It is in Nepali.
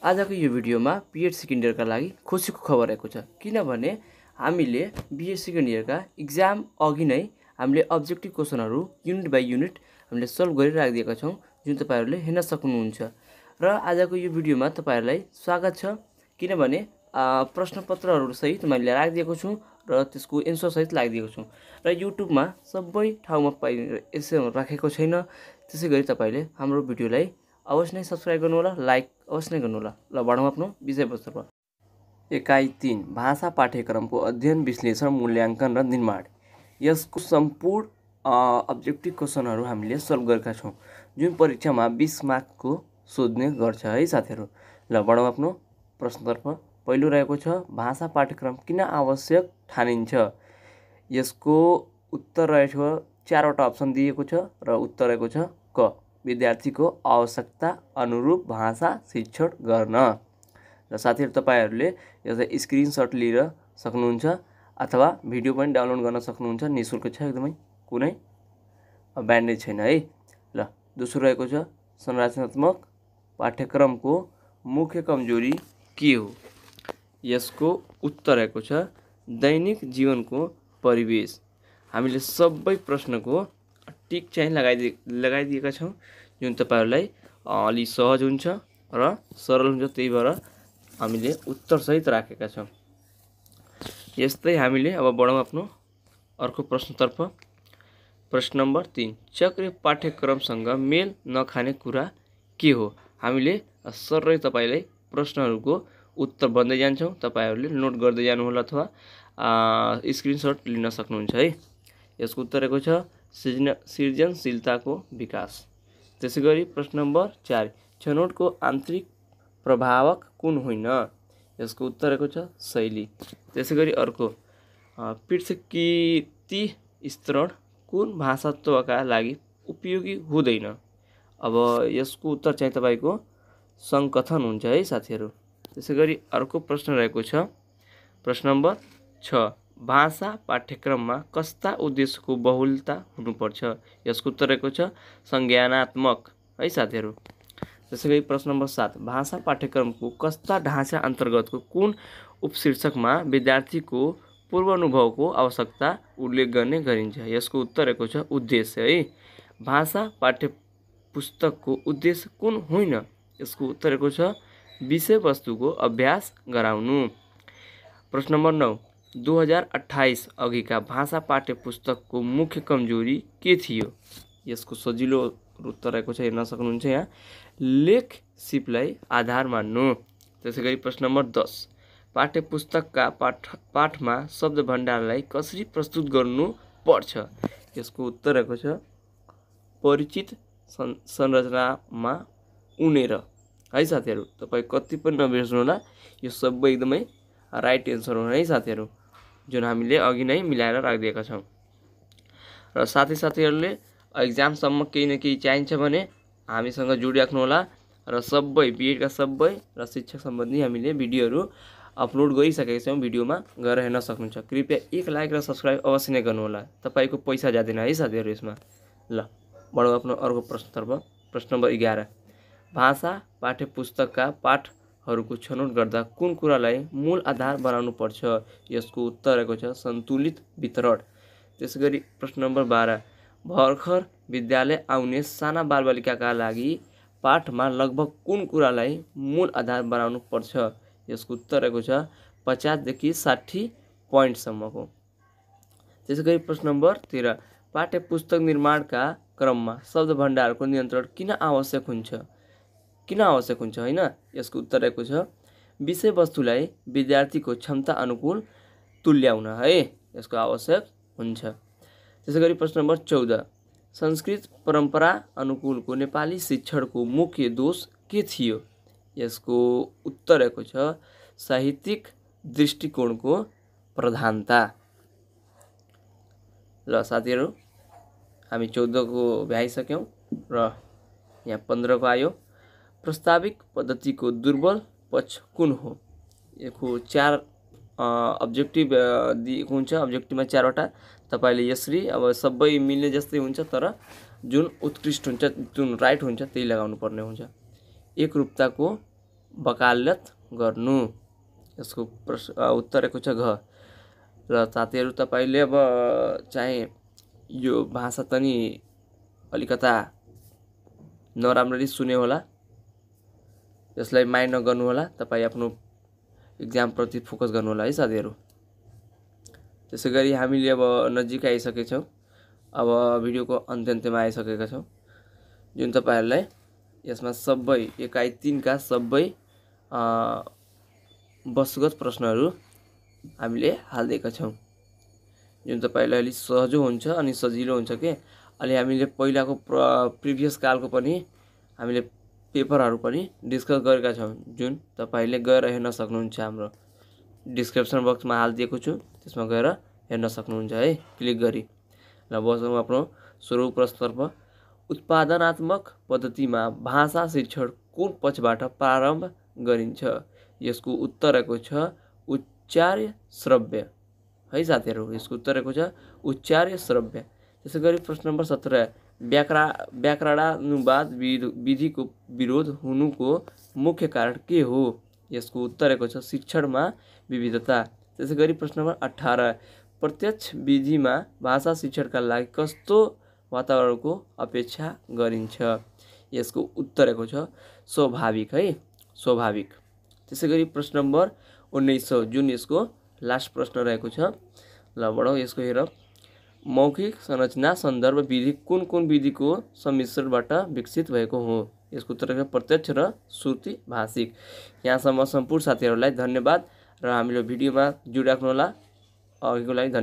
आजको यो भिडियोमा बीएड सेकेन्ड इयरका लागि खुसीको खबर आएको छ। किनभने हामीले बीएड सेकेन्ड इयरका इक्जाम अघि नै हामीले अब्जेक्टिभ क्वेसनहरू युनिट बाई युनिट हामीले सल्भ गरि राखिदिएका छौँ, जुन तपाईहरुले हेर्न सक्नुहुन्छ। र आजको यो भिडियोमा तपाईहरुलाई स्वागत छ, किनभने प्रश्नपत्रहरू सहित मैले राखिदिएको छु र त्यसको एन्सर सहित राखिदिएको छु र युट्युबमा सबै ठाउँमा यसो राखेको छैन। त्यसैगरी तपाईले हाम्रो भिडियोलाई अवश्य नै सब्स्क्राइब गर्नु होला, लाइक अवश्य नै गर्नु होला। ल बढौँ आफ्नो विषयवस्तुमा। इकाइ 3 भाषा पाठ्यक्रमको अध्ययन, विश्लेषण, मूल्याङ्कन र निर्माण। यसको सम्पूर्ण अब्जेक्टिभ क्वेसनहरू हामीले सल्भ गरेका छौँ, जुन परीक्षामा 20 मार्कको सोध्ने गर्छ है साथीहरू। ल बढौँ आफ्नो प्रश्नतर्फ। पहिलो रहेको छ, भाषा पाठ्यक्रम किन आवश्यक ठानिन्छ? यसको उत्तर रहेको 4वटा अप्सन दिएको छ र उत्तर रहेको छ क, विद्यार्थीको आवश्यकता अनुरूप भाषा शिक्षण गर्न। र साथीहरू तपाईहरुले यसलाई स्क्रिनशट लिएर सक्नुहुन्छ अथवा भिडियो पनि डाउनलोड गर्न सक्नुहुन्छ। निशुल्क छ एकदमै, कुनै ब्यान्डेज छैन है। ल दोस्रो रहेको छ, संरचनात्मक पाठ्यक्रमको मुख्य कमजोरी के हो? यसको उत्तर रहेको छ दैनिक जीवनको परिवेश। हामीले सबै प्रश्नको टिक चाहिँ लगाइदिएका छौँ, जुन तपाईहरुलाई अलि सहज हुन्छ र सरल हुन्छ, त्यही भएर हामीले उत्तर सहित राखेका छौँ। यस्तै हामीले अब बढौँ आफ्नो अर्को प्रश्नतर्फ। प्रश्न नम्बर 3, चक्रीय पाठ्यक्रमसँग मेल नखाने कुरा के हो? हामीले सरलै तपाईलाई प्रश्नहरूको उत्तर भन्दै जान्छौँ, तपाईहरुले नोट गर्दै जानुहोला अथवा स्क्रिनशट लिन सक्नुहुन्छ है। यसको उत्तर रहेको छ सृजनशीलताको विकास। त्यसैगरी प्रश्न नम्बर 4, छनौटको आन्तरिक प्रभावक कुन होइन? यसको उत्तर रहेको छ शैली। त्यसैगरी अर्को, पृथकीति स्तरण कुन भाषात्वका लागि उपयोगी हुँदैन? अब यसको उत्तर चाहिँ तपाईको सङ्कथन हुन्छ है साथीहरू। त्यसैगरी अर्को प्रश्न रहेको छ, प्रश्न नम्बर 6, भाषा पाठ्यक्रममा कस्ता उद्देश्यको बहुलता हुनुपर्छ? यसको उत्तर रहेको छ संज्ञानात्मक है साथीहरू। त्यसैगरी प्रश्न नम्बर 7, भाषा पाठ्यक्रमको कस्ता ढाँचा अन्तर्गतको कुन उपशीर्षकमा विद्यार्थीको पूर्वानुभवको आवश्यकता उल्लेख गर्ने गरिन्छ? यसको उत्तर रहेको छ उद्देश्य है। भाषा पाठ्यपुस्तकको उद्देश्य कुन होइन? यसको उत्तर रहेको छ विषयवस्तुको अभ्यास गराउनु। प्रश्न नम्बर 9, 2028 अघिका भाषा पाठ्यपुस्तकको मुख्य कमजोरी के थियो? यसको सजिलो उत्तर रहेको छ, हेर्न सक्नुहुन्छ यहाँ, लेख सिपलाई आधार मान्नु। त्यसैगरी प्रश्न नम्बर 10, पाठ्यपुस्तकका पाठमा शब्द भण्डारलाई कसरी प्रस्तुत गर्नु पर्छ? यसको उत्तर रहेको छ परिचित संरचनामा उनेर है साथीहरू। तपाईँ कति पनि नबिर्सनु होला, यो सबै एकदमै राइट एन्सर हो है साथीहरू, जुन हामीले अघि नै मिलाएर राखिदिएका छौँ। र साथीहरूले एक्जामसम्म केही न केही चाहिन्छ भने हामीसँग जोडिराख्नु होला। र सबै बीएडका सबै र शिक्षक सम्बन्धी हामीले भिडियोहरू अपलोड गरिसकेका छौँ, भिडियोमा गएर हेर्न सक्नुहुन्छ। कृपया 1 लाइक र सब्स्क्राइब अवश्य नै गर्नुहोला, तपाईँको पैसा जाँदैन है साथीहरू यसमा। ल बढौँ आफ्नो अर्को प्रश्नतर्फ। प्रश्न नम्बर 11, भाषा पाठ्यपुस्तकका पाठहरूको छनौट गर्दा कुन कुरालाई मूल आधार बनाउनु पर्छ? यसको उत्तर रहेको छ सन्तुलित वितरण। त्यसैगरी प्रश्न नम्बर 12, भर्खर विद्यालय आउने साना बालबालिकाका लागि पाठमा लगभग कुन कुरालाई मूल आधार बनाउनु पर्छ? यसको उत्तर रहेको छ 50 देखि 60 पोइन्टसम्मको। त्यसैगरी प्रश्न नम्बर 13, पाठ्यपुस्तक निर्माणका क्रममा शब्द भण्डारको नियन्त्रण किन आवश्यक हुन्छ? होइन? यसको उत्तर रहेको छ विषयवस्तुलाई विद्यार्थीको क्षमता अनुकूल तुल्याउन है, यसको आवश्यक हुन्छ। त्यसैगरी प्रश्न नम्बर 14, संस्कृत परम्परा अनुकूलको नेपाली शिक्षणको मुख्य दोष के थियो? यसको उत्तर रहेको छ साहित्यिक दृष्टिकोणको प्रधानता। ल साथीहरू, हामी 14 को भ्याइसक्यौँ र यहाँ 15 को आयो। प्रस्ताविक पद्धतिको दुर्बल पक्ष कुन हो? यसको 4 अब्जेक्टिभ दिएको हुन्छ। अब्जेक्टिभमा 4वटा, तपाईले यसरी अब सबै मिल्ने जस्तै हुन्छ, तर जुन उत्कृष्ट हुन्छ, जुन राइट हुन्छ त्यही लगाउनु पर्ने हुन्छ। एकरूपताको वकालत गर्नु। यसको उत्तर रहेको छ घ। र साथीहरू तपाईले अब चाहिँ यो भाषा त नि अलिकता नराम्ररी सुन्यो होला, यसलाई माइन्ड नगर्नु होला। तपाईँ आफ्नो एक्जाम प्रति फोकस गर्नु होला है साथीहरू। त्यसैगरी हामीले अब नजिक आइसकेका छौँ, अब भिडियोको अन्त्यमा आइसकेका छौँ, जुन तपाईहरुलाई यसमा सबै इकाइ 3 का सबै वस्तुगत प्रश्नहरू हामीले हाल्दिएका छौँ, जुन तपाईलाई अलि सहज हुन्छ अनि सजिलो हुन्छ के। अलि हामीले पहिलाको प्रिभियस कालको पनि हामीले पेपरहरू पनि डिस्कस गरेका छौँ, जुन तपाईले गएर हेर्न सक्नुहुन्छ। हाम्रो डिस्क्रिप्सन बक्समा हालिदिएको छु, त्यसमा गएर हेर्न सक्नुहुन्छ है, क्लिक गरी। ल बसौँ आफ्नो 16औं प्रश्नतर्फ। उत्पादनात्मक पद्धतिमा भाषा शिक्षण कुन पक्षबाट प्रारम्भ गरिन्छ? यसको उत्तर रहेको छ उच्चार्य श्रव्य है साथीहरू। यसको उत्तर रहेको छ उच्चार्य श्रव्य। त्यसैगरी प्रश्न नम्बर 17 व्याकरणानुवाद विधिको विरोध हुनुको मुख्य कारण के हो? यसको उत्तर रहेको छ शिक्षणमा विविधता। त्यसैगरी प्रश्न नम्बर 18 प्रत्यक्ष विधिमा भाषा शिक्षणका लागि कस्तो वातावरणको अपेक्षा गरिन्छ? यसको उत्तर रहेको छ स्वाभाविक है, स्वाभाविक। त्यसैगरी प्रश्न नम्बर 19 जुन यसको लास्ट प्रश्न रहेको छ। ल बढौँ यसको हेर। मौखिक संरचना सन्दर्भ विधि कुन कुन विधिको सम्मिश्रणबाट विकसित भएको हो? यसको उत्तर रहेको प्रत्यक्ष र श्रुति भाषिक। यहाँसम्म सम्पूर्ण साथीहरूलाई धन्यवाद र हामीले भिडियोमा जोडिराख्नु होला। अघिको लागि धन्यवाद।